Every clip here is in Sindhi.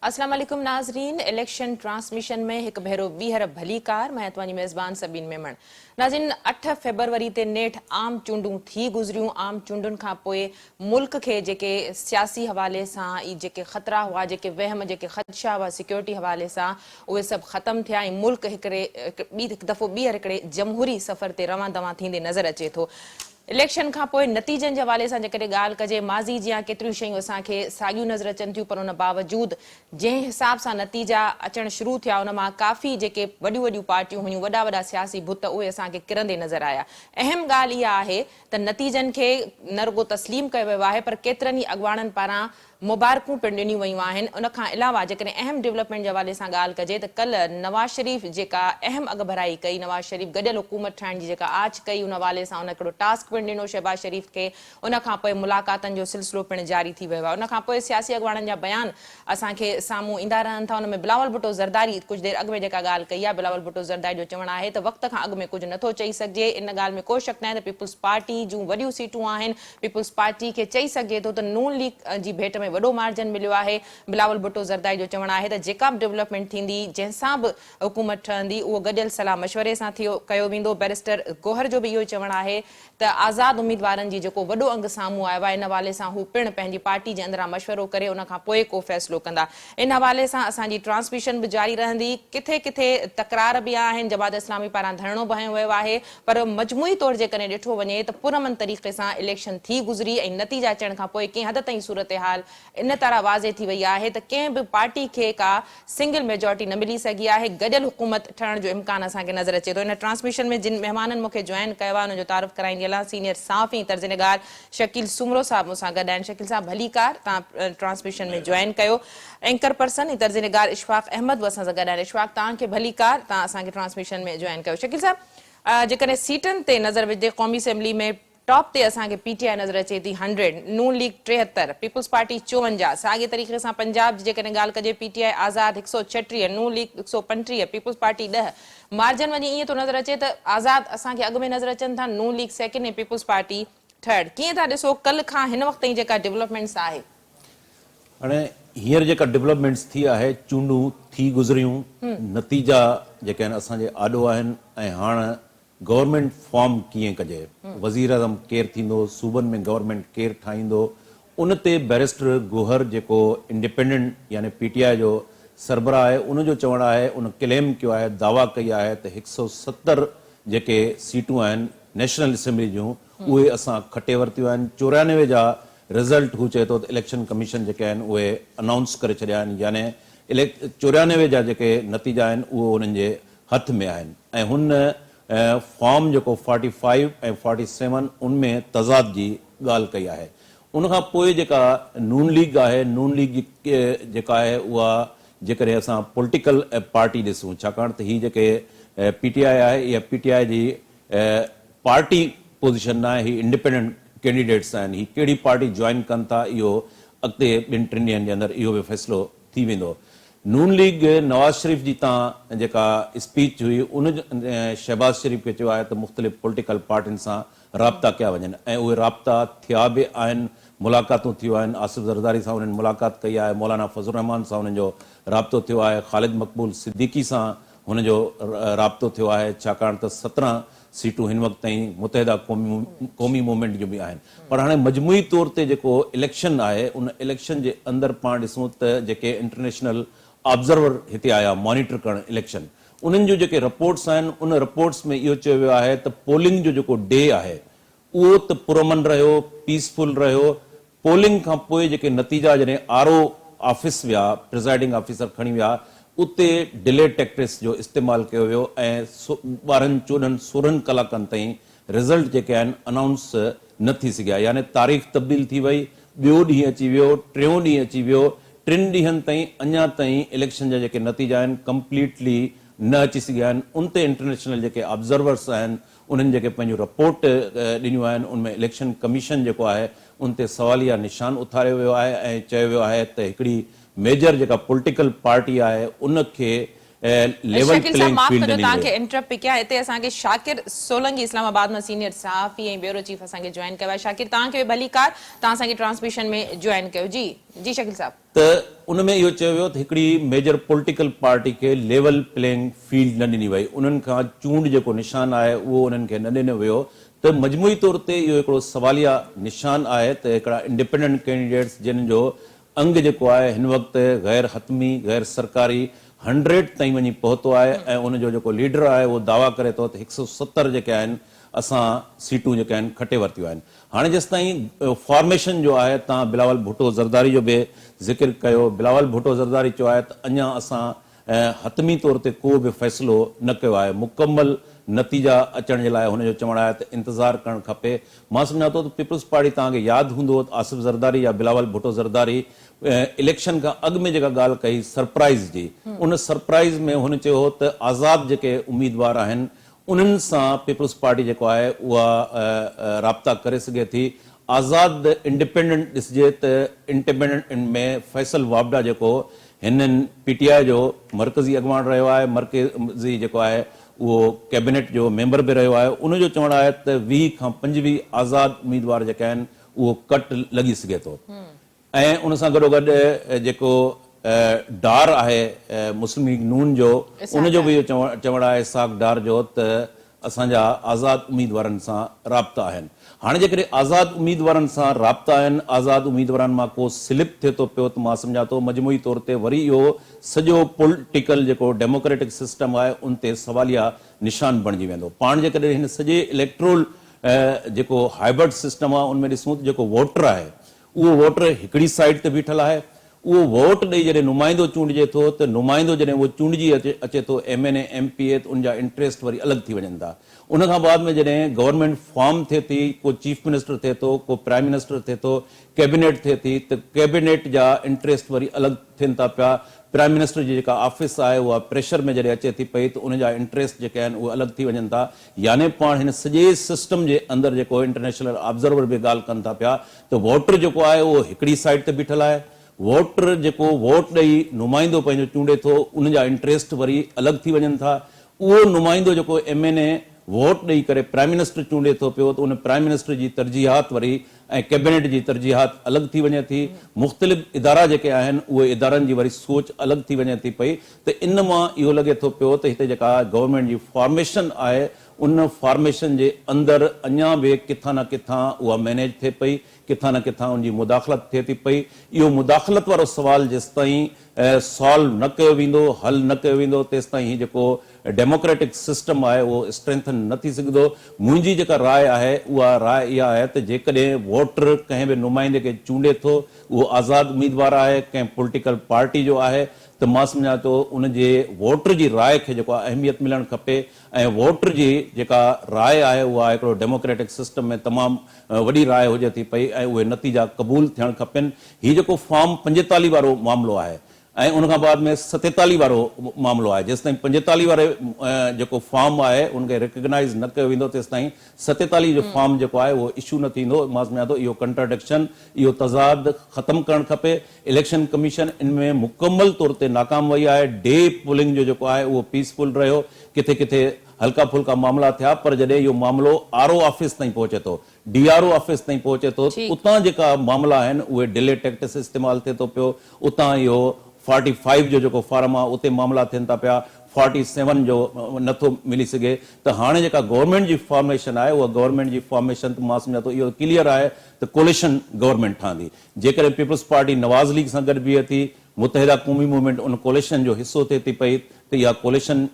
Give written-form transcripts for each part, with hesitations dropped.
اسلام عليڪم ناظرين اليڪشن ٽرانسميشن ۾ هڪ ڀيرو ٻيهر ڀليڪار مان توهان جي ميزبان سبين ميمڻ ناظرين 8 فيبروري تي نيٺ عام چونڊون ٿي گذريون عام چونڊن کان پوء ملڪ کي جيڪي سياسي حوالي سان ئي جيڪي خطرا هئا جيڪي وهم جيڪي خدشا هئا سيڪيورٽي حوالي سان اهي سڀ ختم ٿيا ۽ ملڪ هڪڙي ٻي هڪ دفعو ٻيهر هڪڙي جمهوري سفر تي روان دوان ٿيندي نظر اچي ٿو. اليڪشن کان پوء نتيجن جي حوالي سان جيڪڏهن ڳالهه ڪجي ماضي جيان ڪيتريون شيون اسان کي ساڳيون نظر اچن ٿيون پر ان باوجود جنهن حساب سان نتيجا اچڻ شروع ٿيا ان مان ڪافي جيڪي وڏيون وڏيون پارٽيون هيون وڏا وڏا سياسي ڀت اهي اسان کي ڪرندي نظر آيا اهم ڳالهه اها آهي ته نتيجن کي نه رڳو تسليم ڪيو ويو آهي پر ڪيترن ئي اڳواڻن پاران مبارڪون پڻ ڏنيون ويون آهن. ان کان علاوه جيڪڏهن اهم ڊولپمينٽ جي حوالي سان ڳالهه ڪجي ته ڪلهه نواز شريف جيڪا اهم اڳڀرائي ڪئي، نواز شريف گڏيل حڪومت ٺاهڻ جي جيڪا آڇ ڪئي ان حوالي سان ان هڪڙو ٽاسڪ پڻ ڏنو شهباز شريف کي، ان کان پوء ملاقاتن جو سلسلو پڻ جاري ٿي ويو آهي. ان کان پوء سياسي اڳواڻن جا بيان اسان کي سامهون ايندا رهن ٿا ان ۾ بلاول ڀٽو زرداري ڪجهه دير اڳ ۾ جيڪا ڳالهه ڪئي آهي بلاول ڀٽو زرداري جو چوڻ آهي ته وقت کان اڳ ۾ ڪجهه نٿو چئي سگهجي ان ڳالهه ۾ ڪو شڪ ناهي ته پيپلز پارٽي جون وڏيون سيٽون آهن پيپلز پارٽي کي چئي سگهجي ٿو ته نون ليگ جي ڀيٽ ۾ وڏو مارجن مليو آهي. بلاول ڀٽو زرداري جو چوڻ آهي ته جيڪا به ڊولپمينٽ ٿيندي، جنهن سان به حڪومت ٺهندي، اهو گڏيل صلاح مشوري سان ٿيو ڪيو ويندو. بئريسٽر گوهر جو به اهو ئي چوڻ آهي ته آزاد اميدوارن جي جيڪو وڏو انگ سامهون آيو آهي، ان حوالي سان هو پڻ پنهنجي پارٽي جي اندران مشورو ڪري ان کان پوء ڪو فيصلو ڪندا. ان حوالي سان اسان جي ٽرانسميشن به جاري رهندي. ڪٿي ڪٿي تڪرار به آهن، جماعت اسلامي پاران ڌرڻو به هنيو ويو آهي. پر مجموعي طور جيڪڏهن ڏٺو وڃي ته پرامن طريقي سان اليڪشن ٿي گذري ۽ نتيجا اچڻ کان پوء ڪنهن حد تائين صورتحال ان طرح واضح ٿي وئي آهي ته ڪنهن به پارٽي کي ڪا سنگل ميجارٽي نه ملي سگهي آهي، گڏيل حڪومت ٺهڻ جو امڪان اسان کي نظر اچي ٿو. ان ٽرانسميشن ۾ جن مهمانن مون کي جوائن ڪيو آهي انهن جو تعارف ڪرائيندي هلان، سينيئر صحافي ۽ طرزنگار شڪيل سومرو صاحب مون سان گڏ آهن. شڪيل صاحب ڀليڪار توهان ٽرانسميشن ۾ جوائن ڪيو. اينڪر پرسن ۽ طرزي نگار اشفاق احمد به اسان سان گڏ آهن. اشفاق توهان کي ڀليڪار توهان اسان کي ٽرانسميشن ۾ جوائن ڪيو. شڪيل صاحب جيڪڏهن سيٽن تي نظر وجهجي قومي اسيمبلي ۾ ٽاپ تي اسان کي پي ٽي آء نظر اچي ٿي هنڊريڊ، نون ليگ 73، پيپلز پارٽي 54، ساڳي طريقي سان پنجاب جي جيڪڏهن ڳالهه ڪجي پي ٽي آء آزاد 136، نون ليگ 135، پيپلز پارٽي 10، مارجن وڃي ائين ٿو نظر اچي ته آزاد اسان کي اڳ ۾ نظر اچن ٿا نون league second ۽ peoples party third. ڪيئن ٿا ڏسو ڪلهه کان هن وقت تائين جيڪا ڊولپمينٽس آهي؟ هاڻي هينئر جيڪا ڊولپمينٽس ٿي آهي، چونڊون ٿي گذريون، نتيجا جيڪي آهن اسان جي آڏو آهن ۽ هاڻ گورنمينٽ فارم ڪيئن ڪجي، وزيراعظم ڪير ٿيندو، صوبن ۾ گورنمينٽ ڪير ٺاهيندو، ان تي بئريسٽر گوهر جيڪو انڊيپينڊنٽ يعني پي ٽي آء جو سربراهه آهي ان جو چوڻ آهي، ان ڪليم ڪيو آهي، دعويٰ ڪئي آهي ته 170 جيڪي سيٽون آهن نيشنل اسيمبلي جون اهي اسان کٽي ورتيون آهن، 94 جا رزلٽ هو چئي ٿو ته اليڪشن ڪميشن جيڪي آهن اهي انائونس ڪري ڇڏيا آهن يعني 94 جا جيڪي نتيجا آهن اهو انهن جي هٿ ۾ آهن ۽ هن فارم جيڪو فارٽي فائيو ۽ فارٽي سيون ان ۾ تضاد جي ڳالهه ڪئي آهي ان کان پوء جيڪا نون ليگ آهي نون ليگ جي جيڪا آهي اها جيڪڏهن اسان پوليٽيڪل پارٽي ڏسون ڇاڪاڻ ته هي جيڪي پي ٽي آء آهي اها پي ٽي آء جي پارٽي پوزيشن ناهي، هي انڊيپينڊنٽ ڪينڊيڊيٽس آهن، هي ڪهڙي پارٽي جوائن ڪن ٿا اهو اڳتي ٻن ٽن ڏينهن جي اندر اهو به فيصلو ٿي ويندو. نون ليگ نواز شريف جي تان جيڪا اسپيچ هئي ان شهباز شريف کي چيو آهي ته مختلف پوليٽيڪل پارٽين سان رابطا ڪيا وڃن ۽ اهي رابطا ٿيا به آهن، ملاقاتون ٿيون آهن، آصف زرداري سان انهن ملاقات ڪئي آهي، مولانا فضل الرحمان سان انهن جو رابطو ٿيو آهي، خالد مقبول صديقي سان هن جو رابطو ٿيو آهي ڇاڪاڻ ته 17 سيٽون هن وقت تائين متحده قومي موومينٽ جون به آهن پر هاڻي مجموعي طور تي جيڪو اليڪشن آهي ان اليڪشن جي اندر پاڻ ڏسون ته جيڪي انٽرنيشنل آبزرور هتي آيا مانيٽر ڪرڻ اليڪشن انهن جون جيڪي رپورٽس آهن ان رپورٽس ۾ اهو چيو ويو آهي ته پولنگ جو جيڪو ڊي آهي اهو ته پرامن رهيو پيسفل رهيو پولنگ کان پوء جيڪي نتيجا جڏهن آر او آفيس ويا، پرزائيڊنگ آفيسر کڻي ويا، اتي ڊلي ٽيڪٽس جو استعمال ڪيو ويو ۽ 12، 14، 16 ڪلاڪن تائين رزلٽ جيڪي آهن انائونس نه ٿي سگهيا يعني تاريخ تبديل ٿي وئي، ٻيو ڏينهن اچي ويو، ٽيون ڏينهن اچي ويو، ٽن ڏينهن تائين اڃا تائين اليڪشن جا جيڪي نتيجا آهن ڪمپليٽلي نه اچي سگهيا آهن، ان تي انٽرنيشنل جيڪي آبزرورس آهن انهن جيڪي پنهنجون رپورٽ ڏنيون آهن ان ۾ اليڪشن ڪميشن جيڪو آهي ان تي سواليه نشان اٿاريو ويو آهي ۽ چيو ويو آهي ته هڪڙي ميجر جيڪا پوليٽيڪل پارٽي آهي ان کي ليول شڪيل صاحب پليئنگ معاف فيلڊ ڪجو ڏني توهان وئي. کي انٽرپٽ پئي ڪيان هتي اسان کي شاڪر سولنگي اسلام آباد مان سينيئر صحافي ۽ بيورو چيف اسان کي جوائن ڪيو آهي شاڪر توهان کي به ڀليڪار توهان اسان کي ٽرانسميشن ۾ جوائن ڪيو جي جي شڪيل صاحب. ته ان ۾ اهو چيو ويو ته هڪڙي ميجر پوليٽيڪل پارٽي کي ليول پليئنگ فيلڊ نه ڏني وئي انهن کان چونڊ جيڪو نشان آهي اهو انهن کي نه ڏنو ويو ته مجموعي طور تي اهو هڪڙو سواليه نشان آهي ته هڪڙا انڊيپينڊنٽ ڪينڊيڊيٽس جن جو انگ جيڪو آهي هن وقت غير حتمي، غير سرڪاري، هنڊريڊ تائين وڃي پهتو آهي ۽ ان جو جيڪو ليڊر آهي اهو دعويٰ ڪري ٿو ته هڪ سئو 70 جيڪي آهن اسان سيٽون جيڪي آهن کٽي ورتيون آهن. هاڻي جيستائين فارميشن جو آهي تان بلاول ڀٽو زرداري جو به ذڪر ڪيو، بلاول ڀٽو زرداري چيو آهي ته اڃا اسان حتمي طور تي ڪو به فيصلو نه ڪيو آهي، مڪمل نتيجا اچڻ جي لاء هن جو چوڻ آهي ته انتظار ڪرڻ کپي. مان سمجهان ٿو ته پيپلز پارٽي توهان کي ياد هوندو ته آصف زرداري يا بلاول ڀٽو زرداري اليڪشن کان اڳ ۾ جيڪا ڳالهه ڪئي سرپرائز جي ان سرپرائز ۾ هن چيو هو ته آزاد جيڪي اميدوار آهن انهن سان پيپلز پارٽي جيڪو آهي اها رابطا ڪري سگهي ٿي. آزاد انڊيپينڊنٽ ڏسجي ته انڊيپينڊنٽ ۾ فيصل واپڊا جيڪو هنن پي ٽي آء جو مرڪزي اڳواڻ رهيو آهي، مرڪزي جيڪو آهي اهو ڪيبينيٽ جو ميمبر به رهيو آهي، ان جو چوڻ آهي ته 20 کان 25 آزاد اميدوار جيڪي آهن اهو ڪٽ لڳي سگهي ٿو. ۽ ان سان گڏوگڏ جيڪو ڊار آهي مسلم ليگ نون جو ان جو به اهو چوڻ آهي اسحاق ڊار جو ته اسان جا آزاد اميدوارن سان رابطا آهن. هاڻي جيڪڏهن آزاد اميدوارن سان رابطا آهن، آزاد اميدوارن مان ڪو سلپ ٿئي ٿو پيو ته مان سمجهان ٿو مجموعي طور تي وري اهو سڄو پولٽيڪل جيڪو ڊيموڪريٽڪ سسٽم آهي ان تي سواليه نشان بڻجي ويندو. پاڻ جيڪڏهن هن سڄي اليڪٽرول جيڪو هائبرڊ سسٽم آهي ان ۾ ڏسون ته جيڪو ووٽر آهي اهو ووٽر هڪڙي سائيڊ تي بيٺل آهي، اهو ووٽ ڏئي جڏهن نمائندو چونڊجي ٿو ته نمائندو جڏهن اهو چونڊجي اچي ٿو M N A, M P A ته ان جا انٽريسٽ وري الڳ ٿي وڃن ٿا. ان کان بعد ۾ جڏهن گورنمينٽ فارم ٿئي ٿي، ڪو چيف منسٽر ٿئي ٿو، ڪو پرائم منسٽر ٿئي ٿو، ڪيبينيٽ ٿئي ٿي ته ڪيبينيٽ جا انٽريسٽ وري الڳ ٿين ٿا پيا، پرائم منسٽر جي جيڪا آفيس آهي اها پريشر ۾ جڏهن اچي ٿي پئي ته ان جا انٽريسٽ جيڪي آهن اهي الڳ ٿي وڃن ٿا. يعني پاڻ هن سڄي سسٽم جي اندر جيڪو انٽرنيشنل آبزرور به ڳالهه ڪن ٿا پيا ته ووٽر جيڪو آهي اهو هڪڙي سائيڊ تي بيٺل آهي، ووٽر جيڪو ووٽ ڏئي نمائندو پنهنجو چونڊي ٿو ان جا انٽريسٽ وري الڳ ٿي وڃن ٿا، اهو نمائندو جيڪو ايم اين اي ووٽ ڏئي ڪري پرائم منسٽر چونڊي ٿو پيو ته ان پرائم منسٽر جي ترجيحات وري ۽ ڪيبينيٽ جي ترجيحات الڳ ٿي وڃي ٿي، مختلف ادارا جيڪي آهن اهي ادارن جي وري سوچ الڳ ٿي وڃي ٿي پئي ته ان مان اهو لڳي ٿو پيو ته هتي جيڪا گورنمينٽ جي فارميشن آهي ان فارميشن جي اندر اڃا به ڪٿان نه ڪٿان اها مينيج ٿئي پئي، ڪٿان نه ڪٿان ان جي مداخلت ٿئي ٿي پئي، اهو مداخلت وارو سوال جيستائين سالو نه ڪيو ويندو، حل نه ڪيو ويندو تيستائين هي جيڪو ڊيموڪريٽڪ سسٽم آهي اهو اسٽرينٿن نه ٿي سگهندو. منهنجي جيڪا راء آهي اها راء اها آهي ته جيڪڏهن ووٽر ڪنهن به نمائندي کي چونڊي ٿو اهو آزاد اميدوار آهي ڪنهن پوليٽيڪل پارٽي جو آهي ته مان سمجهان ٿو ان جي ووٽر جي راء کي جيڪو آهي اهميت ملڻ کپي ۽ ووٽر جي جيڪا راء آهي اها هڪڙو ڊيموڪريٽڪ سسٽم ۾ تمام وڏي راء هجي ٿي پئي ۽ اهي نتيجا قبول ٿيڻ کپن. هي جيڪو فارم 45 وارو معاملو آهي ۽ ان کان بعد ۾ 47 وارو معاملو آهي جيستائين 45 واري جيڪو فارم آهي ان کي ريڪگنائيز نه ڪيو ويندو تيستائين 47 جو فارم جيڪو آهي اهو اشو نه ٿيندو. مان سمجهان ٿو اهو ڪنٽراڊڪشن اهو تضاد ختم ڪرڻ کپي. اليڪشن ڪميشن ان ۾ مڪمل طور تي ناڪام وئي آهي. ڊي پولنگ جو جيڪو آهي اهو پيس فل رهيو ڪٿي ڪٿي هلڪا ڦلڪا معاملا ٿيا پر جڏهن اهو معاملو آر او آفيس تائين پهچي ٿو، ڊي آر او آفيس تائين پهچي ٿو ته اتان جيڪا معاملا آهن اهي ڊلي ٽيڪٽس استعمال ٿئي ٿو پيو، اتان اهو فارٽي فائيو جو جيڪو فارم آهي اتي معاملا ٿين ٿا پيا، فارٽي سيون جو نه ٿو ملي سگهي ته هاڻي جيڪا گورنمينٽ جي فارميشن آهي اها گورنمينٽ جي فارميشن ته مان سمجهان ٿو اهو ڪليئر آهي ته ڪوليشن گورنمينٽ ٺهندي جيڪڏهن پيپلز پارٽي نواز ليگ سان گڏ بيهي ٿي متحده قومي موومينٽ ان ڪوليشن جو حصو ٿئي ٿي پئي ته اها ڪوليشن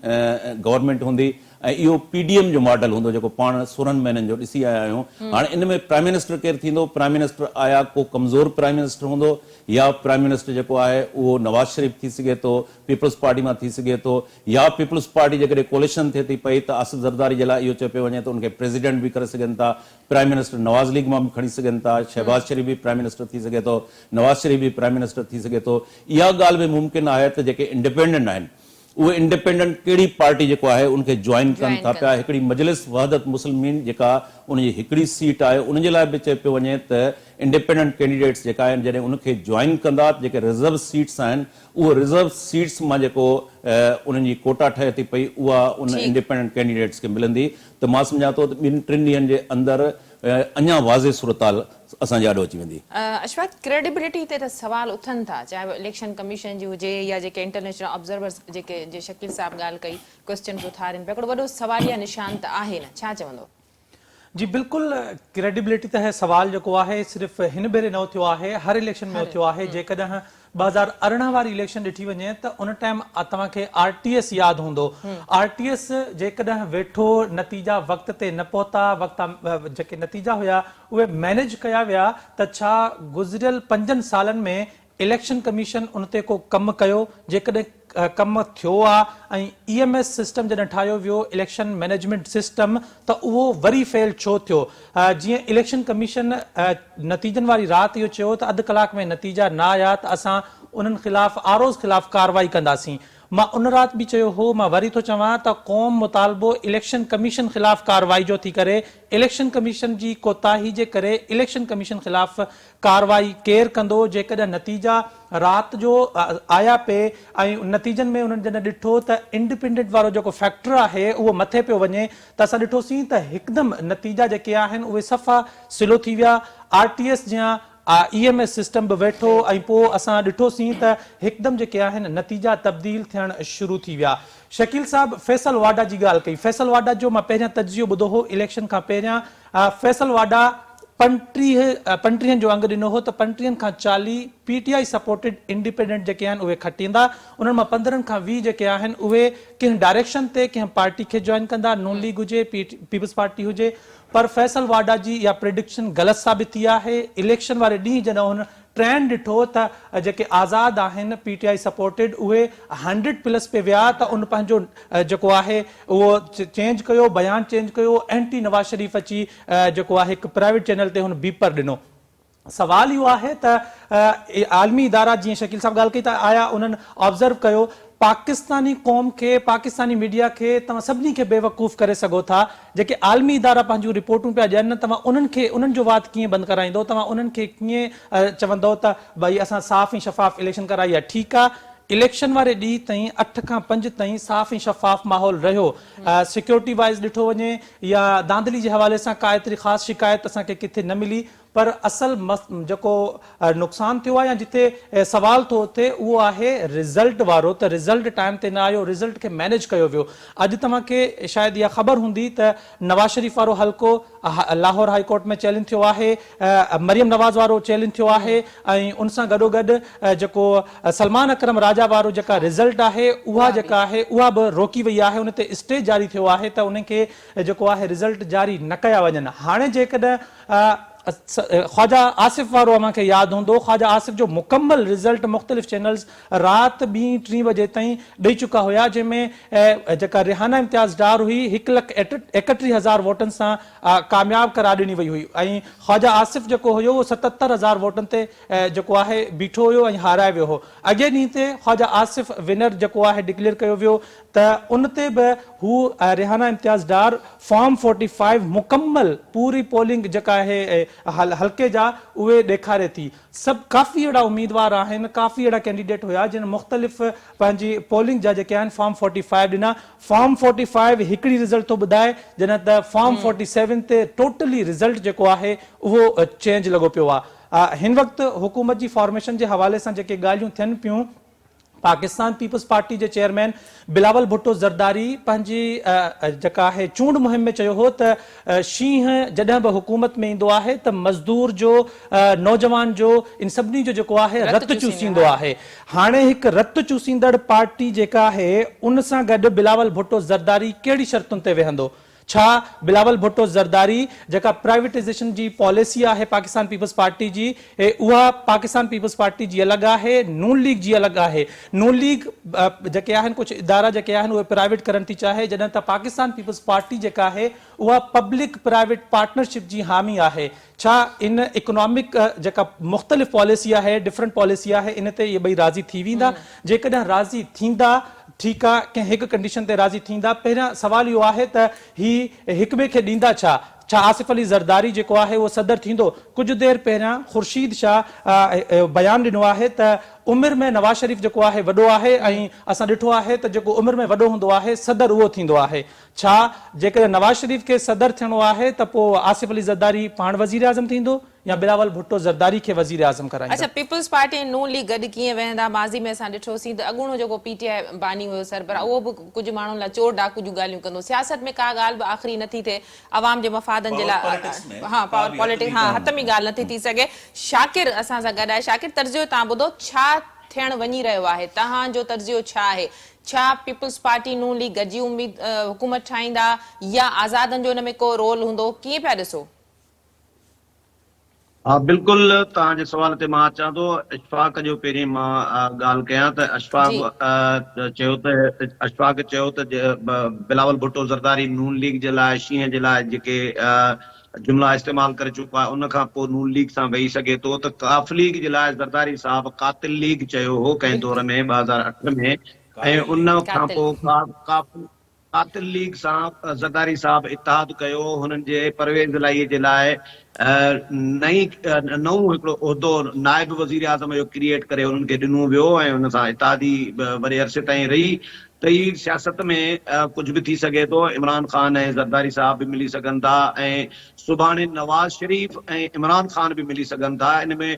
گورنمينٽ هوندي ۽ اهو پي ڊي ايم جو ماڊل هوندو جيڪو پاڻ 16 مهينن جو ڏسي آيا آهيون. هاڻي ان ۾ پرائم منسٽر ڪير ٿيندو؟ پرائم منسٽر آيا ڪو ڪمزور پرائم منسٽر هوندو يا پرائم منسٽر جيڪو آهي اهو نواز شريف ٿي سگهي ٿو، پيپلز پارٽي مان ٿي سگهي ٿو يا پيپلز پارٽي جيڪڏهن ڪوليشن ٿئي ٿي پئي ته آصف زرداري جي لاء اهو چيو پيو وڃي ته ان کي پريزيڊنٽ به ڪري سگهن ٿا، پرائم منسٽر نواز ليگ مان به کڻي سگهن ٿا، شهباز شريف به پرائم منسٽر ٿي سگهي ٿو، نواز شريف به پرائم منسٽر ٿي سگهي ٿو. اها ڳالهه به ممڪن آهي ته جيڪي انڊيپينڊنٽ آهن اهي انڊيپينڊنٽ ڪهڙي پارٽي جيڪو آهي ان کي جوائن ڪن ٿا پيا هڪڙي مجلس وحدت مسلمين جيڪا ان جي هڪڙي سيٽ آهي ان جي لاء به چئي پيو وڃي ته انڊيپينڊنٽ ڪينڊيڊيٽس جيڪا آهن جڏهن ان کي جوائن ڪندا ته جيڪي رزرو سيٽس آهن اهو رزرو سيٽس مان جيڪو انهن جي ڪوٽا ٺهي ٿي پئي اها ان انڊيپينڊنٽ ڪينڊيڊيٽس کي ملندي ته مان سمجهان ٿو ته ٻن ٽن ڏينهن جي اندر اڃا واضح صورتحال اسان جي آڏو اچي ويندي. اشفاق، ڪريڊيبلٽي تي ته سوال اٿن ٿا، چاهي اهو اليڪشن ڪميشن جي هجي يا جيڪي انٽرنيشنل آبزرورز جيڪي جي شڪيل صاحب ڳالهه ڪئي، ڪوئسچنز اٿارين پيا، هڪڙو وڏو سواليه نشان ته آهي نه، ڇا چوندو؟ جي بلڪل ڪريڊيبلٽي تي سوال جيڪو آهي صرف هن ڀيري نه اٿيو آهي، هر اليڪشن ۾ اٿيو آهي، جيڪڏهن 2018 واري اليڪشن ڏٺي وڃي ته ان ٽائيم توهان کي آر ٽي ايس ياد هوندو آر ٽي ايس جيڪڏهن ويٺو نتيجا وقت تي نه پهتا وقت جيڪي نتيجا هيا اهي مينيج ڪيا ويا ته ڇا گذريل پنجن سالن ۾ اليڪشن ڪميشن ان تي ڪو ڪم ڪيو جيڪڏهن ڪم ٿيو آ ۽ اي ايم ايس سسٽم جڏهن ٺاهيو ويو اليڪشن مئنيجمينٽ سسٽم ته اهو وري فيل ڇو ٿيو جيئن اليڪشن ڪميشن نتيجن واري رات اهو چيو ته اڌ ڪلاڪ ۾ نتيجا نه آيا ته اسان انهن خلاف آر اوز خلاف ڪارروائي ڪنداسين مان ان رات به چيو هو مان وري ٿو چوان ته قوم مطالبو اليڪشن ڪميشن خلاف ڪارروائي جو ٿي ڪري اليڪشن ڪميشن جي ڪوتاهي جي ڪري اليڪشن ڪميشن خلاف ڪارروائي ڪير ڪندو، جيڪڏهن نتيجا رات جو آيا پئي ۽ نتيجن ۾ انهن جڏهن ڏٺو ته انڊپينڊنٽ وارو جيڪو فيڪٽر آهي اهو مٿي پيو وڃي ته اسان ڏٺوسين ته هڪدم نتيجا جيڪي آهن اهي صفا سلو ٿي ويا، آر ٽي ايس جيان اي ايم ايس سسٽم به ويٺو ۽ پوء اسان ڏٺوسين ته هڪدم جيڪي آهن نتيجا تبديل ٿيڻ شروع ٿي ويا. شڪيل صاحب فيصل واڊا جي ڳالهه ڪئي، فيصل واڊا جو مان پهريان تجزيو ٻڌو هو اليڪشن کان پهريان فيصل واڊا 35 پنٽيهن جو انگ ڏنو هو ته پنٽيهن کان 40 P T I supported independent جيڪي آهن اهي کٽيندا انهن مان 15 کان 20 جيڪي آهن اهي ڪنهن ڊائريڪشن تي ڪنهن پارٽي کي جوائن ڪندا نون ليگ هجي پيپلز پارٽي هجي پر فيصل واڊا جي اها پريڊڪشن غلط ثابت ٿي آهي اليڪشن واري ڏينهن جڏهن هن ٽرينڊ ڏٺو ته جيڪي آزاد آهن پي ٽي I supported اهي هنڊريڊ پلس پي ويا ته ان پنهنجو جيڪو آهي اهو چينج ڪيو بيان چينج ڪيو اينٽي نواز شريف اچي جيڪو آهي هڪ پرائيويٽ چينل تي هن بيپر ڏنو سوال اهو آهي ته عالمي ادارا جيئن شڪيل صاحب ڳالهه ڪئي ته آيا انهن آبزرو ڪيو پاڪستاني قوم کي پاڪستاني ميڊيا کي توهان سڀني کي بيوقوف ڪري سگهو ٿا جيڪي عالمي ادارا پنهنجون رپورٽون پيا ڏين توهان انهن کي انهن جو وات ڪيئن بند ڪرائيندو توهان انهن کي ڪيئن چوندو ته ڀئي اسان صاف ۽ شفاف اليڪشن ڪرائي آهي ٺيڪ آهي اليڪشن واري ڏينهن تائين اٺ کان پنج تائين صاف ۽ شفاف ماحول رهيو سيڪيورٽي وائيز ڏٺو وڃي يا ڌانڌلي جي حوالي سان ڪا ايتري خاص شڪايت اسان کي ڪٿي نه ملي پر اصل جيڪو نقصان ٿيو آهي يا جتي سوال ٿو اٿي اهو آهي رزلٽ وارو ته رزلٽ ٽائيم تي نه آيو رزلٽ کي مينيج ڪيو ويو اڄ توهان کي شايد اها خبر هوندي ته نواز شريف وارو حلقو لاهور هائي ڪورٽ ۾ چئلينج ٿيو آهي مريم نواز وارو چئلينج ٿيو آهي ۽ ان سان گڏوگڏ جيڪو سلمان اڪرم راجا وارو جيڪا رزلٽ آهي اها جيڪا آهي اها به روڪي وئي آهي ان تي اسٽي جاري ٿيو آهي ته ان کي جيڪو آهي رزلٽ جاري نه ڪيا وڃن هاڻي جيڪڏهن خواجه آصف وارو اوهان کي ياد هوندو خواجه آصف جو مڪمل رزلٽ مختلف چينلز رات ٻين ٽين بجي تائين ڏئي چڪا هيا جنهن ۾ جيڪا ريحانه امتياز ڊار هئي هڪ لک ايڪٽيهه هزار ووٽن سان ڪامياب قرار ڏني وئي هئي ۽ خواجه آصف جيڪو هيو اهو 77 هزار ووٽن تي جيڪو آهي بيٺو هيو ۽ هارائي ويو هو اڳئين ڏينهن تي خواجه آصف ونر جيڪو آهي ڊڪليئر ڪيو ويو ته ان تي به هو Rehana Imtiaz Dar form forty five مڪمل پوري پولنگ جيڪا آهي حلقي جا اهي ڏيکاري ٿي. سڀ ڪافي اهڙا اميدوار آهن ڪافي اهڙا ڪينڊيڊيٽ هيا جن مختلف پنهنجي پولنگ جا جيڪي آهن فارم فورٽي فائيو ڏنا. فارم فورٽي فائيو هڪڙي رزلٽ ٿو ٻڌائي جڏهن ته فارم فورٽي سيون تي ٽوٽلي رزلٽ جيڪو آهي اهو چينج لڳو پيو آهي. هن وقت حڪومت جي فارميشن جي حوالي سان جيڪي ڳالهيون ٿين پيون پاڪستان پيپلز پارٽي جي چيئرمين بلاول ڀٽو زرداري پنهنجي جيڪا آهي چونڊ مهم ۾ چيو هو ته شينهن جڏهن به حڪومت ۾ ايندو آهي ته مزدور جو نوجوان جو ان سڀني جو جيڪو آهي رت چوسيندو آهي هاڻي هڪ رت چوسيندڙ پارٽي جيڪا آهي ان سان گڏ بلاول ڀٽو زرداري ڪهڙي شرطن تي ويهندو ڇا بلاول ڀٽو زرداري جيڪا پرائيويٽائيزيشن جي پاليسي آهي پاڪستان پيپلز پارٽي جي اها پاڪستان پيپلز پارٽي جي الڳ آهي نون ليگ جي الڳ آهي نون ليگ جيڪي آهن ڪجهه ادارا جيڪي آهن اهي پرائيويٽ ڪرڻ ٿي چاهي جڏهن ته پاڪستان پيپلز پارٽي جيڪا آهي اها پبلڪ پرائيويٽ پارٽنرشپ جي حامي آهي ڇا ان اڪنامڪ جيڪا مختلف پاليسي آهي ڊفرنٽ پاليسي آهي ان تي اهي ٻئي راضي ٿي ويندا جيڪڏهن راضي ٿيندا ٺيڪ آ ڪنهن هڪ ڪنڊيشن تي راضي ٿيندا پهريان سوال اهو آهي ته هي هڪ ٻئي کي ڏيندا ڇا؟ ڇا آصف علي زرداري جيڪو آهي اهو صدر ٿيندو؟ ڪجهه دير پهريان خورشيد شاهه بيان ڏنو آهي ته عمر ۾ نواز شريف جيڪو آهي وڏو آهي ۽ اسان ڏٺو آهي ته جيڪو عمر ۾ وڏو هوندو آهي صدر اهو ٿيندو آهي ڇا جيڪڏهن نواز شريف کي صدر ٿيڻو آهي ته پوء آصف علي زرداري پاڻ وزيراعظم ٿيندو يا بلاول ڀٽو زرداري کي وزيراعظم ڪرائيندا؟ اڇا پيپلز پارٽي ۽ نون ليگ گڏ ڪيئن ويهندا؟ ماضي ۾ اسان ڏٺوسين ته اڳوڻو جيڪو پي ٽي آء باني هيو سربراهه اهو به ڪجهه ماڻهن لاء چور ڊاڪو جون ڳالهيون ڪندو هو. سياست ۾ ڪا ڳالهه به آخري نٿي ٿئي عوام جي مفادن جي لاء ها پاور پاليٽڪس ها حتمي ڳالهه نٿي ٿي سگهي. شاڪر اسان سان گڏ آهي شاڪر تجزيو توهان ٻڌو ڇا ٿيڻ وڃي رهيو آهي توهان جو تجزيو ڇا آهي ڇا پيپلز پارٽي نون ليگ گڏجي اميد حڪومت ٺاهيندا يا آزادن جو ان ۾ ڪو رول هوندو ڪيئن پيا ڏسو؟ ها بلڪل توهان جي سوال تي مان اچان ٿو اشفاق جو پهرين مان ڳالهه ڪيان ته اشفاق چيو ته اشفاق چيو ته بلاول ڀٽو زرداري نون ليگ جي لاء شينهن جي لاء جيڪي جملا استعمال ڪري چڪو آهي ان کان پوء نون ليگ سان ويهي سگهي ٿو ته ڪاف ليگ جي لاء زرداري صاحب قاتل ليگ چيو هو ڪنهن دور ۾ 2008 ۾ ۽ ان کان پوء ڪاف قاتل ليگ سان زرداري صاحب اتحاد ڪيو، هنن جي پرويز الاهي جي لاء نئين نئون هڪڙو عهدو نائب وزيراعظم جو ڪريئيٽ ڪري هنن کي ڏنو ويو ۽ هن سان اتحادي وڏي عرصي تائين رهي ته هي سياست ۾ ڪجهه به ٿي سگهي ٿو، عمران خان ۽ زرداري صاحب به ملي سگهن ٿا ۽ سڀاڻي نواز شريف ۽ عمران خان به ملي سگهن ٿا، ان ۾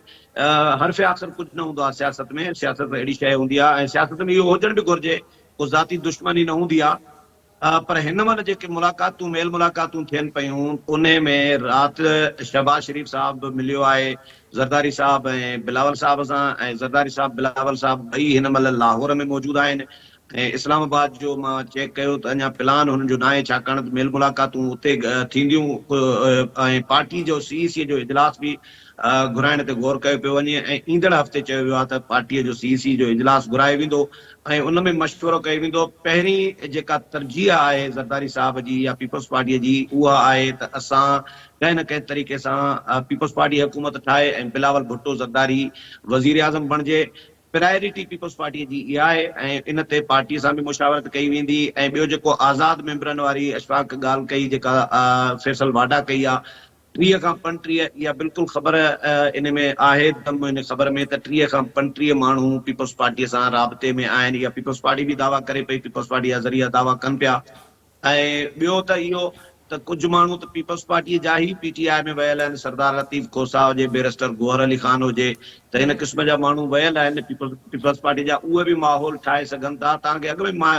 حرف آخر ڪجهه نه هوندو آهي سياست ۾، سياست اهڙي شيء هوندي آهي ۽ سياست ۾ اهو هجڻ به گهرجي ڪو ذاتي دشمني نه هوندي آ پر هن مهل جيڪي ملاقاتون ميل ملاقاتون ٿين پيون انهي ۾ رات شهباز شريف صاحب به مليو آهي زرداري صاحب ۽ بلاول صاحب سان ۽ زرداري صاحب بلاول صاحب ٻئي هن مهل لاهور ۾ موجود آهن ۽ اسلام آباد جو مان چيڪ ڪيو ته اڃا پلان هنن جو ناهي ڇاڪاڻ ته ميل ملاقاتون اتي ٿينديون ۽ پارٽي جو سي اي سي جو اجلاس به گهرائڻ تي غور ڪيو پيو وڃي ۽ ايندڙ هفتي چيو ويو آهي ته پارٽي جو سي اي سي جو اجلاس گهرايو ويندو ۽ ان ۾ مشورو ڪيو ويندو. پهرين جيڪا ترجيح آهي زرداري صاحب جي يا پيپلز پارٽيء جي اها آهي ته اسان ڪنهن نه ڪنهن طريقي سان پيپلز پارٽي حڪومت ٺاهي ۽ بلاول ڀٽو زرداري وزيراعظم بڻجي. پرائرٽي پيپلز پارٽيء جي اها آهي ۽ ان تي پارٽيء سان به مشاورت ڪئي ويندي ۽ ٻيو جيڪو آزاد ميمبرن واري اشفاق ڳالهه ڪئي جيڪا فيصل واڍا ڪئي آهي 30 کان 35 اها بلڪل خبر ان ۾ آهي دم ان خبر ۾ ته 30 کان 35 ماڻهو پيپلز پارٽيء سان رابطي ۾ آهن اها پيپلز پارٽي به دعويٰ ڪري پئي پيپلز پارٽي جا ذريعا دعويٰ ڪن پيا ۽ ٻيو ته اهو ته ڪجهه ماڻهو ته پيپلز پارٽيء جا ئي پي ٽي آء ۾ ويل آهن سردار لطيف کوسا هجي بيرسٽر گوهر علي خان هجي ته ان قسم جا ماڻهو ويل آهن پيپلز پارٽي جا اهي به ماحول ٺاهي سگهن ٿا توهان کي اڳ ۾ مان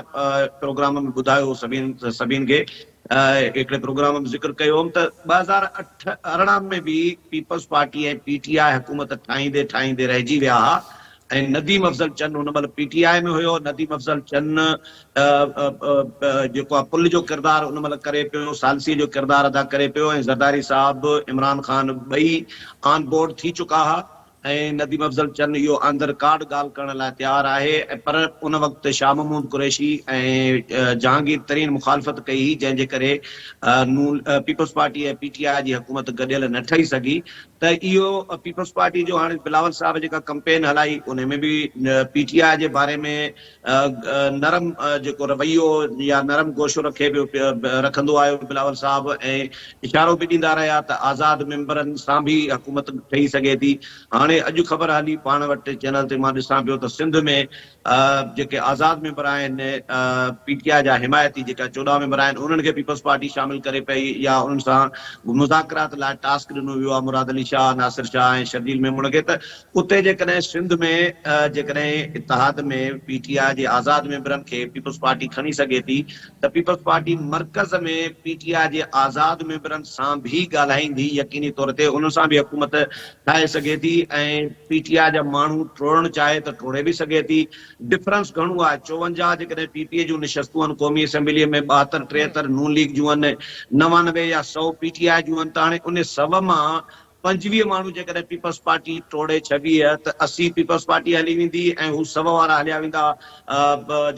پروگرام ۾ ٻڌايو هو سڀين سڀين کي هڪڙي پروگرام ۾ ذڪر ڪيو هوم ته 2008 18 ۾ به پيپلز پارٽي ۽ پي ٽي آء حڪومت ٺاهيندي ٺاهيندي رهجي ويا ها ۽ نديم افضل چن ان مهل پي ٽي آء ۾ هيو نديم افضل چن جيڪو آهي پل جو ڪردار ان مهل ڪري پيو ثالثي جو ڪردار ادا ڪري پيو ۽ زرداري صاحب عمران خان ٻئي آن بورڊ ٿي چڪا ها ۽ نديم افضل چن اهو آن the record ڳالهه ڪرڻ لاء تيار آهي پر ان وقت شاهه محمود قريشي ۽ جهانگير ترين مخالفت ڪئي هئي جنهن جي ڪري نون پيپلز پارٽي ۽ پي ٽي آء جي حڪومت گڏيل نه ٺهي سگهي ته اهو پيپلز پارٽي جو هاڻي بلاول صاحب جيڪا ڪمپين هلائي ان ۾ به پي ٽي آء جي باري ۾ نرم جيڪو رويو يا نرم گوشو رکي پيو رکندو آيو بلاول صاحب ۽ اشارو به ڏيندا رهيا ته آزاد ميمبرن سان به حڪومت ٺهي سگهي ٿي هاڻي اڄ خبر هلي پاڻ وٽ چينل تي مان ڏسان پيو ته سنڌ ۾ جيڪي آزاد ميمبر آهن پي ٽي آء جا حمايتي جيڪا 14 ميمبر آهن انهن کي پيپلز پارٽي شامل ڪري پئي يا انهن سان مذاڪرات لاء ٽاسڪ ڏنو ويو آهي مراد علي شاهه ناصر شاهه ۽ شرجيل ميمڻ کي ته اتي جيڪڏهن سنڌ ۾ جيڪڏهن اتحاد ۾ پي ٽي آء جي آزاد ميمبرن کي پيپلز پارٽي کڻي سگهي ٿي ته پيپلز پارٽي مرڪز ۾ پي ٽي آء جي آزاد ميمبرن سان به ڳالهائيندي يقيني طور تي انهن سان به حڪومت ٺاهي سگهي ٿي ۽ پي ٽي آء جا ماڻهو ٽوڙڻ چاهي ته ٽوڙي به سگهي ٿي ڊفرنس گهڻو آهي 54 جيڪڏهن پي پي جون نشستون آهن قومي اسيمبلي ۾ 72 73 نون ليگ جون آهن 99 يا 100 پي ٽي آء جون آهن ته هاڻي ان 100 مان 25 ماڻهو جيڪڏهن پيپلز پارٽي ٽوڙي 26 ته 80 پيپلز پارٽي هلي ويندي ۽ هو سو وارا هليا ويندا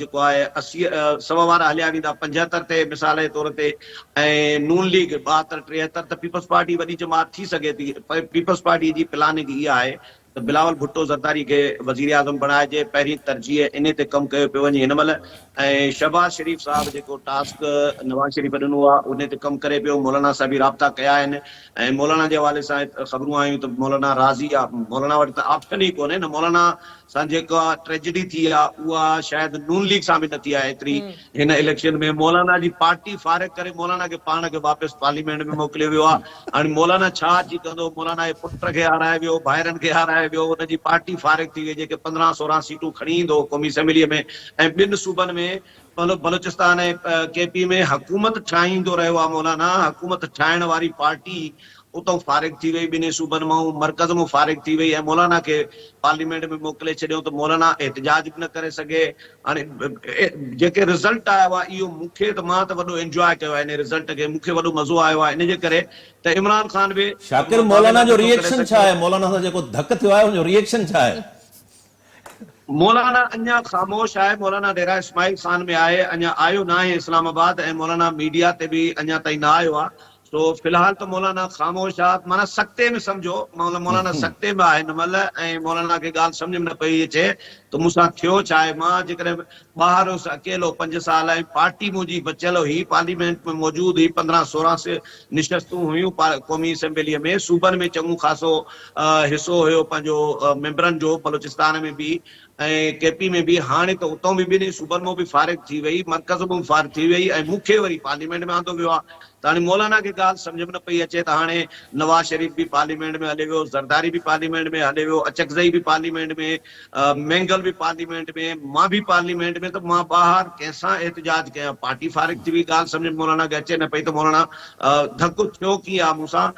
جيڪو آهي 80 سو وارا هليا ويندا 75 تي مثال جي طور تي ۽ نون ليگ 72 73 ته پيپلز پارٽي وڏي جماعت ٿي سگهي ٿي پيپلز پارٽي جي پلاننگ اها آهي. ته بلاول ڀٽو زرداري کي وزيراعظم بڻائجي، پهرين ترجيح انهي تي ڪم ڪيو پيو وڃي هن مهل ۽ شهباز شريف صاحب جيڪو ٽاسڪ نواز شريف ڏنو آهي انهي تي ڪم ڪري پيو، مولانا صاحب به رابطا ڪيا آهن ۽ مولانا جي حوالي سان خبرون آيون ته مولانا راضي آهي، مولانا وٽ ته آپشن ئي ڪونهي نه، مولانا سان جيڪا ٽريجڊي ٿي آهي اها شايد نون ليگ سان به نه ٿي آهي ايتري هن اليڪشن ۾ مولانا جي پارٽي فارغ ڪري مولانا کي پاڻ کي واپس پارليمينٽ ۾ موڪليو ويو آهي هاڻي مولانا ڇا اچي ڪندو مولانا جي پٽ کي هارائي ويو ڀائرن کي هارائي ويو ان جي پارٽي فارغ ٿي وئي جيڪي 15 16 سيٽون کڻي ايندو هو قومي اسيمبلي ۾ ۽ ٻن صوبن ۾ بلوچستان ۽ ڪي پي ۾ حڪومت ٺاهيندو رهيو آهي مولانا حڪومت ٺاهڻ واري پارٽي اتئون فارغ ٿي وئي، ٻنهي صوبن مان مرڪز مون فارغ ٿي وئي ۽ مولانا کي پارليمينٽ ۾ موڪلي ڇڏيائون ته مولانا احتجاج به نه ڪري سگهي. هاڻي جيڪي رزلٽ آيو آهي اهو مون کي ته مان ته وڏو انجواء ڪيو آهي انهي رزلٽ کي مون کي وڏو مزو آيو آهي ان جي ڪري ته عمران خان به شاڪر مولانا جو ري ايڪشن ڇا آهي مولانا سان جيڪو ڌڪ ٿيو آهي ان جو ري ايڪشن ڇا آهي؟ مولانا اڃا خاموش آهي مولانا ڊيرا اسماعيل خان ۾ آهي اڃا آيو ناهي اسلام آباد ۽ مولانا ميڊيا تي به اڃا تائين نه آيو آهي سو في الحال ته مولانا خاموش آ معنيٰ سڪتي ۾ سمجهو مولانا سڪتي ۾ آهي هن مهل ۽ مولانا کي ڳالهه سمجهه ۾ نه پئي اچي ته مون سان ٿيو ڇا آهي مان جيڪڏهن ٻاهر هيس اڪيلو پنج سال ۽ پارٽي منهنجي بچيل هئي پارليمينٽ ۾ موجود هئي 15 16 نشستون هيون قومي اسيمبليء ۾ صوبن ۾ چڱو خاصو حصو هيو پنهنجو ميمبرن جو بلوچستان ۾ به ۽ ڪي پي ۾ به هاڻي ته اتئون به ٻنهي صوبن مان به فارغ ٿي وئي، مرڪز مان به فارغ ٿي وئي ۽ مون کي وري پارليمينٽ ۾ آندو ويو آهي ته هاڻي مولانا کي ڳالهه سمجهه ۾ نه پئي اچي ته هاڻي نواز شريف به پارليمينٽ ۾ هلي ويو، زرداري به پارليمينٽ ۾ هلي ويو، اچڪزئي به پارليمينٽ ۾، مينگل به پارليمينٽ ۾، مان به پارليمينٽ ۾ ته مان ٻاهر ڪنهن سان احتجاج ڪيان، پارٽي فارغ ٿي وئي، ڳالهه سمجهه ۾ مولانا کي اچي نه پئي ته مولانا ڌڪ ٿيو ڪيئن آهي مون سان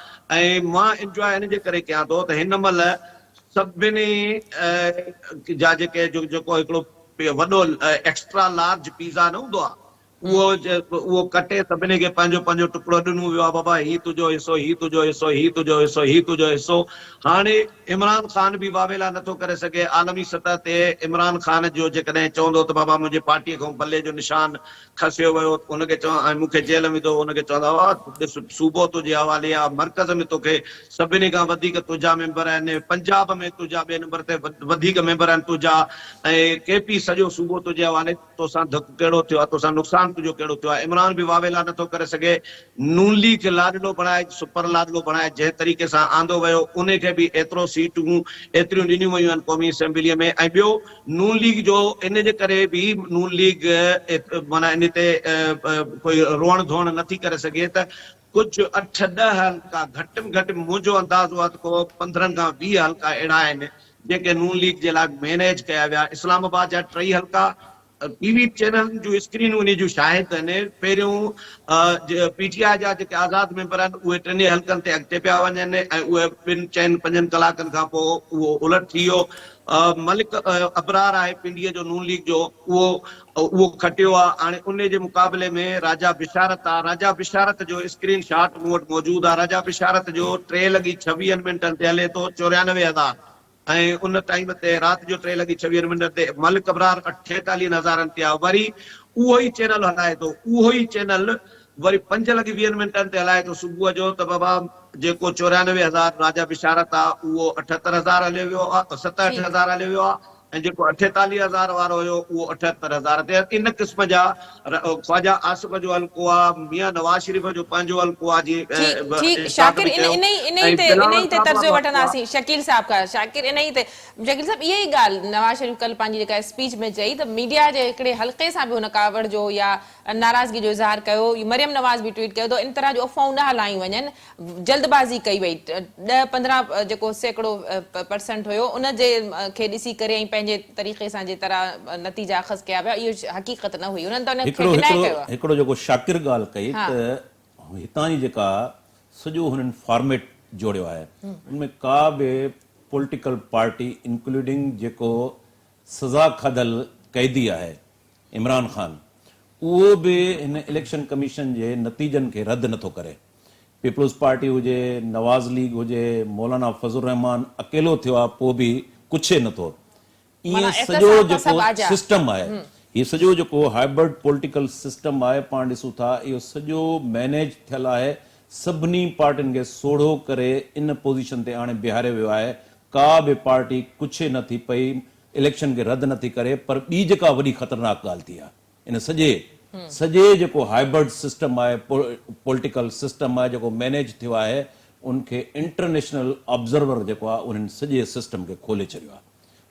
۽ مان انجواء ان جي ڪري ڪيان ٿو ته هن مهل سڀني جا جيڪي جيڪو هڪڙو وڏو ايڪسٽرا لارج پيزا نه هوندو آهي اهو اهو ڪٽي سڀني کي پنهنجو پنهنجو ٽڪڙو ڏنو ويو آهي بابا هي تنهنجو حصو هي تنهنجو حصو هي تنهنجو حصو هي تنهنجو حصو هاڻي عمران خان به واويلا نٿو ڪري سگهي عالمي سطح تي عمران خان جو جيڪڏهن چوندو ته بابا منهنجي پارٽي کان بلي جو نشان کسيو ويو ان کي چون ۽ مون کي جيل ۾ وڌو ان کي چوندا هئا ڏس صوبو تنهنجي حوالي آ مرڪز ۾ توکي سڀني کان وڌيڪ تنهنجا ميمبر آهن پنجاب ۾ تنهنجا ٻئي نمبر تي وڌيڪ ميمبر آهن تنهنجا ۽ ڪي پي سڄو صوبو تنهنجي حوالي توسان ڌڪ ڪهڙو ٿيو آ توسان نقصان تنهنجو ڪهڙو ٿيو آ عمران به واويلا نٿو ڪري سگهي نون ليگ کي لاڏلو بڻائي سپر لاڏلو بڻائي جنهن طريقي سان آندو ويو انهي کي به ايترو سيٽون ايتريون ڏنيون ويون آهن قومي اسيمبلي ۾ ۽ ٻيو نون ليگ جو ان جي ڪري به نون ليگ معنيٰ ان تي ڪوئي روئڻ ڌوئڻ نه ٿي ڪري سگهي ته ڪجهه اٺ ڏهه حلقا گهٽ ۾ گهٽ منهنجو اندازو آهي ته ڪو 15 کان 20 حلقا اهڙا آهن جيڪي نون ليگ جي لاء مينيج ڪيا ويا اسلام آباد جا ٽئي حلقا ٽي وي چينلن جون اسڪرينون انهي جون شاهد آهن پهريون پي ٽي آء جا جيڪي آزاد ميمبر آهن اهي ٽنهي حلقن تي اڳتي پيا وڃن ۽ اهي ٻن چئن پنجن ڪلاڪن کان پوء اهو الٽ ٿي ويو ملڪ ابرار آهي پنڊيء جو نون ليگ جو اهو اهو کٽيو آ هاڻي انهي جي مقابلي ۾ راجا بشارت آ راجا بشارت جو اسڪرين شاٽ مون وٽ موجود آ راجا بشارت جو ٽي لڳي ڇويهن منٽن تي هلي ٿو 94 هزار ۽ ان ٽائيم تي رات جو ٽي لڳي ڇويهن منٽن تي ملڪ ابرار اٺيتاليهن هزارن تي آ وري اهو ئي چينل هلائي ٿو اهو ئي چينل وري پنج لڳي ويهن منٽن تي هلائي ٿو صبح جو ته بابا جيڪو 94 هزار راجا بشارت آ اهو 78 هزار هليو ويو آ ست اٺ هزار هليو ويو آ ۽ جيڪو 48 هزار وارو هيو اهو 78 هزار تي ان قسم جا خواجا آصف جو حلقو آ ميان نواز شريف جو پنهنجو حلقو آ جي ٺيڪ ٺيڪ شاڪر انهي انهي تي انهي تي تجزيو وٺنداسين شڪيل صاحب کان شاڪر انهي تي شڪيل صاحب اها ئي ڳالهه نواز شريف ڪلهه پنهنجي جيڪا اسپيچ ۾ چئي ته ميڊيا جي هڪڙي حلقي سان به هن ڪاوڙ جو يا ناراضگي جو اظهار ڪيو، مريم نواز به ٽوئيٽ ڪيو ته ان طرح جون افواهون نه هلايون وڃن، جلدبازي ڪئي وئي، ڏهه 15 جيڪو سيڪڙو پرسنٽ هيو ان جي کي ڏسي ڪري ۽ پنهنجي طريقي سان جنهن طرح نتيجا اخذ ڪيا ويا اهو حقيقت نه هئي، انهن ته ان کي هڪڙو ڊنائي هڪڙو ڪيو آهي. هڪڙو جيڪو شاڪر ڳالهه ڪئي ته هتان جي جيڪا سڄو هنن فارميٽ جوڙيو آهي ان ۾ ڪا به پوليٽيڪل پارٽي انڪلوڊنگ جيڪو سزا کاڌل قيدي آهي عمران خان اهو به هن اليڪشن ڪميشن جي نتيجن کي رد نٿو ڪري. پيپلز پارٽي هجي، نواز ليگ هجي، مولانا فضل الرحمان اڪيلو ٿيو آهي پوء به ڪڇي نٿو. ائين سڄو جيڪو سسٽم آهي، هي سڄو جيڪو هائبرڊ پوليٽيڪل سسٽم آهي پاڻ ڏسون ٿا اهو سڄو مينيج ٿيل آهي، سڀني پارٽين کي سوڙهو ڪري ان پوزيشن تي آڻي بيهاريو ويو آهي. ڪا به پارٽي ڪڇي نه ٿي پئي، اليڪشن کي رد نه ٿي ڪري پر ٻي جيڪا وڏي خطرناڪ ڳالهه ٿي آهي ان سڄي سڄي جيڪو هائبرڊ سسٽم آهي پوليٽيڪل سسٽم آهي جيڪو مينيج ٿيو آهي ان کي انٽرنيشنل آبزرور جيڪو آهي انهن سڄي سسٽم کي کولي ڇڏيو آهي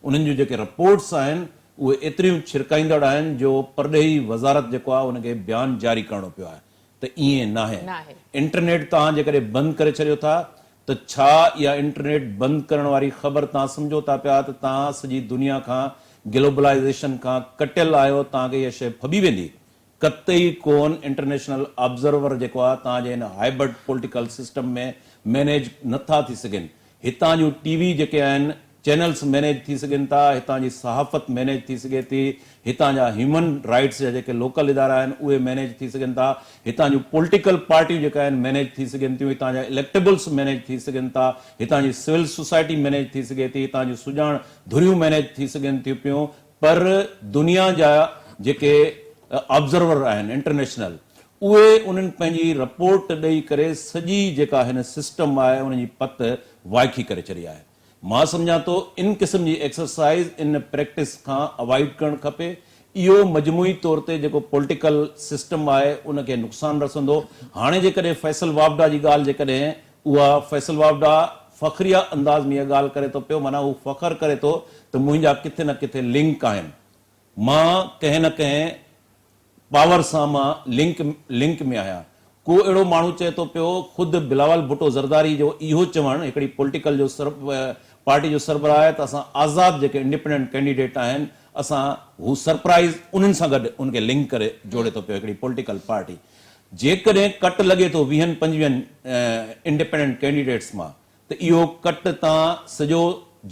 انهن جون جيڪي رپورٽس آهن اهي ايتريون ڇرڪائيندڙ آهن جو پرڏيهي وزارت جيڪو آهي ان کي بيان جاري ڪرڻو پيو آهي ته ائين ناهي. انٽرنيٽ توهان جيڪڏهن بند ڪري ڇڏيو ٿا ته ڇا اها انٽرنيٽ بند ڪرڻ واري خبر توهان سمجهو ٿا پيا ته توهان سڄي دنيا کان گلوبلائيزيشن کان ڪٽيل آهيو توهان کي اها شيء ڦٻي ويندي؟ قطعي ڪون انٽرنيشنل آبزرور جيڪو آهي توهان جي هن هائبرڊ پوليٽيڪل سسٽم ۾ مينيج نه ٿا ٿي سگهن هتان جون ٽي وي جيڪي آهن چينلز مينيج ٿي سگهن ٿا، هتان جي صحافت مينيج ٿي سگهي ٿي، هتان جا هيومن رائيٽس جا جيڪي لوڪل ادارا آهن اهي مينيج ٿي سگهن ٿا، هتان جون پوليٽيڪل پارٽيون جيڪا آهن مينيج ٿي سگهن ٿيون، هتان جا اليڪٽيبلز مينيج ٿي سگهن ٿا، هتان جي سول سوسائٽي مينيج ٿي سگهي ٿي، هتان جون سڄاڻ ڌريون مينيج ٿي سگهن ٿيون پيون پر دنيا جا جيڪي آبزرور آهن انٽرنيشنل اهي انهن پنهنجي رپورٽ ڏئي ڪري سڄي جيڪا هن سسٽم آهي ان جي پت وائکي ڪري ڇڏي آهي. مان سمجهان ٿو ان قسم جي ايڪسرسائيز ان پريڪٽس کان اوائڊ ڪرڻ کپي. اهو مجموعي طور تي جيڪو پوليٽيڪل سسٽم آهي ان کي نقصان رسندو. هاڻي جيڪڏهن فيصل واوڊا جي ڳالهه جيڪڏهن اها فيصل واوڊا فخريه انداز ۾ اها ڳالهه ڪري ٿو پيو معنيٰ هو فخر ڪري ٿو ته منهنجا ڪٿي نه ڪٿي لنڪ آهن مان ڪنهن نه ڪنهن پاور سان مان لنڪ لنڪ ۾ آهيان. ڪو اهڙو ماڻهو چئي ٿو پيو خود بلاول ڀٽو زرداري جو اهو چوڻ هڪڙي پوليٽيڪل جو سر پارٽي جو سربراهه آهي ته اسان آزاد جيڪي انڊيپينڊنٽ ڪينڊيڊيٽ آهن اسان هو سرپرائز انهن سان گڏ ان کي لنڪ ڪري جوڙي ٿو پيو هڪڙي پوليٽيڪل پارٽي جيڪڏهن ڪٽ لڳي ٿو ويهن پنجويهن انڊيپينڊنٽ ڪينڊيڊيٽس مان ته اهو ڪٽ تان سڄو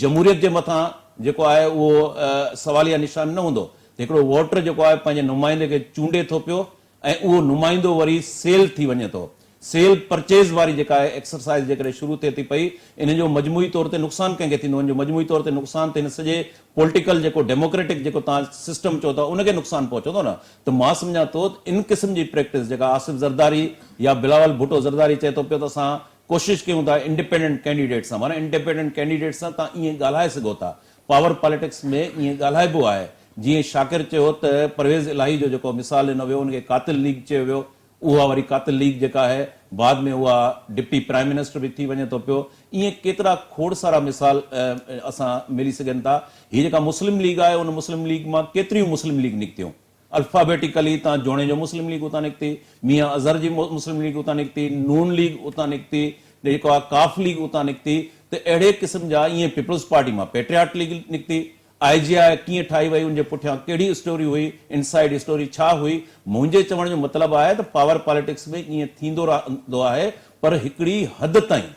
جمهوريت جي مٿان جيڪو آهي اهو سواليه نشان نه هوندو ته هڪڙو ووٽر جيڪو آهي پنهنجي نمائندي کي چونڊي ٿو پيو ۽ اهو نمائندو وري سيل ٿي وڃي ٿو. سيل پرچيز واري جيڪا آهي ايڪسرسائيز جيڪڏهن شروع ٿئي ٿي پئي ان جو مجموعي طور تي نقصان ڪنهن کي ٿيندو ان جو مجموعي طور تي نقصان ته هن سڄي پوليٽيڪل جيڪو ڊيموڪريٽڪ جيڪو توهان سسٽم چئو ٿا ان کي نقصان پهچندو نه ته مان سمجهان ٿو ته ان قسم جي پريڪٽس جيڪا آصف زرداري يا بلاول ڀٽو زرداري چئي ٿو پيو ته اسان ڪوشش ڪيون ٿا انڊيپينڊنٽ ڪينڊيڊيٽ سان معنيٰ انڊيپينڊنٽ ڪينڊيڊيٽ سان توهان ائين ڳالهائي سگهو ٿا پاور پاليٽڪس ۾ ائين ڳالهائبو آهي جيئن شاڪر چيو ته پرويز الاهي جو جيڪو مثال ڏنو ويو ان کي قاتل ليگ چيو ويو اها وري قاتل ليگ جيڪا آهي بعد ۾ اها ڊپٽي پرائم منسٽر به ٿي وڃي ٿو پيو ائين ڪيترا کوڙ سارا مثال اسان ملي سگهن ٿا هي جيڪا مسلم ليگ آهي ان مسلم ليگ مان ڪيتريون مسلم ليگ نڪتيون الفابيٽيڪلي تان جوڻيجو مسلم ليگ اتان نڪتي، ميان اظهر جي مسلم ليگ اتان نڪتي، نون ليگ اتان نڪتي، جيڪو آهي قاف ليگ اتان نڪتي ته اهڙي قسم جا ائين پيپلز پارٽي مان پيٽرياٽ ليگ نڪتي، آء جي آء ڪيئن ٺاهي وئي ان جي پٺيان ڪهڙي اسٽوري هئي، انسائيڊ اسٽوري ڇا هئي، منهنجي چوڻ جو مطلب آهي ته پاور پاليٽڪس ۾ ائين ٿيندو رهندو آهي پر هڪڙي حد تائين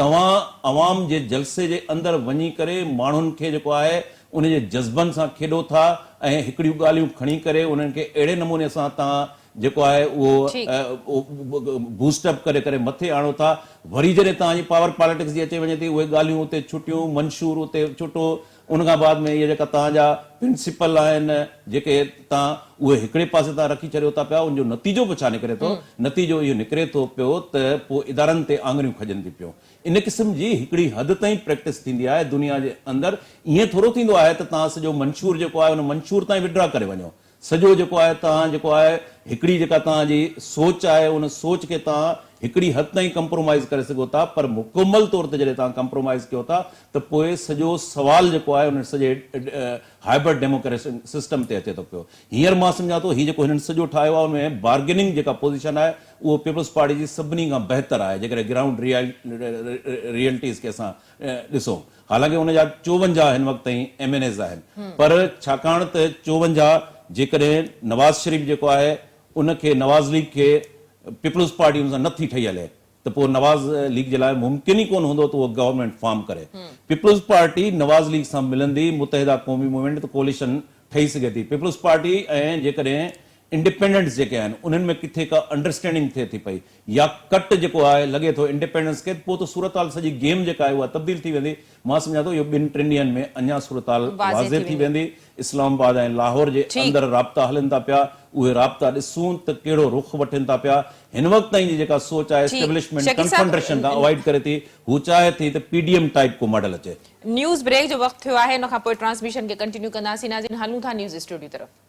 توهان عوام جي جلسي جي اندر وڃي ڪري ماڻهن کي جيڪو آهي ان جي جذبن سان کيڏو ٿا ۽ هڪڙيون ڳالهيون کڻي ڪري انهن کي اهڙي نموني سان توهان جيڪو آهي اهو بوسٽ اپ ڪري ڪري مٿي آڻو ٿا وري جڏهن توهان جي پاور پاليٽڪس جي اچي وڃي ٿي اهي ڳالهيون اتي ڇٽيون منشور اتي ڇٽو ان کان بعد ۾ اهي جيڪا توهان جا پرنسپل آهن جيڪي توهان اهي هڪڙي پاسي تان رکي ڇڏيو ٿا پيا ان جو نتيجو به ڇا نڪري ٿو نتيجو اهو نڪري ٿو پيو ته پوء ادارن تي آڱريون کڄن ٿيون پيون ان قسم جي هڪڙي حد تائين پريڪٽس ٿيندي آهي دنيا جي اندر ائين ٿورو ٿيندو آهي ته توهان سڄو منشور جيڪو آهي ان منشور تان ئي وڊرا ڪري وڃو سڄو جيڪو آهي توهان جيڪو آهي هڪڙي جيڪا توهان جي سوچ آهي ان سوچ کي توهان هڪڙي حد تائين ڪمپرومائيز ڪري سگهو ٿا پر مڪمل طور تي جڏهن توهان ڪمپرومائيز ڪيو ٿا ته پوء سڄو سوال جيڪو آهي ان سڄي هائبرڊ ڊيموڪريسي سسٽم تي اچي ٿو پيو. هينئر مان سمجهان ٿو هي جيڪو هنن سڄو ٺاهيو آهي ان ۾ بارگيننگ جيڪا پوزيشن آهي اهو پيپلز پارٽي جي سڀني کان بهتر آهي جيڪڏهن گرائونڊ ريئلٽيز کي اسان ڏسون. حالانڪه ان جا 54 هن وقت تائين ايم اين ايز آهن پر ڇاڪاڻ ته 54 جيڪڏهن نواز شريف جيڪو آهي ان کي نواز ليگ کي پيپلز پارٽي ان سان نه ٿي ٺهي هلي ته پوء نواز ليگ جي لاء ممڪن ئي ڪونه هوندو ته اهو گورنمينٽ فارم ڪري. پيپلز پارٽي نواز ليگ سان ملندي متحده قومي موومينٽ ته ڪوليشن ٺهي سگهي ٿي. پيپلز پارٽي ۽ جيڪڏهن انڊيپينڊنٽس جيڪي آهن انهن ۾ ڪٿي ڪا انڊرسٽينڊنگ ٿئي ٿي پئي يا ڪٽ جيڪو آهي لڳي ٿو انڊيپينڊنٽس کي پوء ته صورتحال سڄي گيم جيڪا آهي اها تبديل ٿي ويندي. مان سمجهان ٿو اهو ٻن ٽن ڏينهن ۾ اڃا صورتحال واضح ٿي ويندي. اسلام آباد ۽ لاهور جي اندر رابطا هلن ٿا پيا اهي رابطا ڏسون ته ڪهڙو رخ وٺن ٿا پيا. هن وقت تائين جي جيڪا سوچ آهي اسٽيبلشمينٽ ڪنفرنٽريشن کان اوائڊ ڪري ٿي هو چاهي ٿي ته پي ڊي ايم ٽائيپ ڪو ماڊل اچي. نيوز بريڪ جو وقت ٿيو آهي ان کان پوء ٽرانسميشن کي ڪنٽينيو ڪنداسين. ناظرين هلون ٿا نيوز اسٽوڊيو طرف.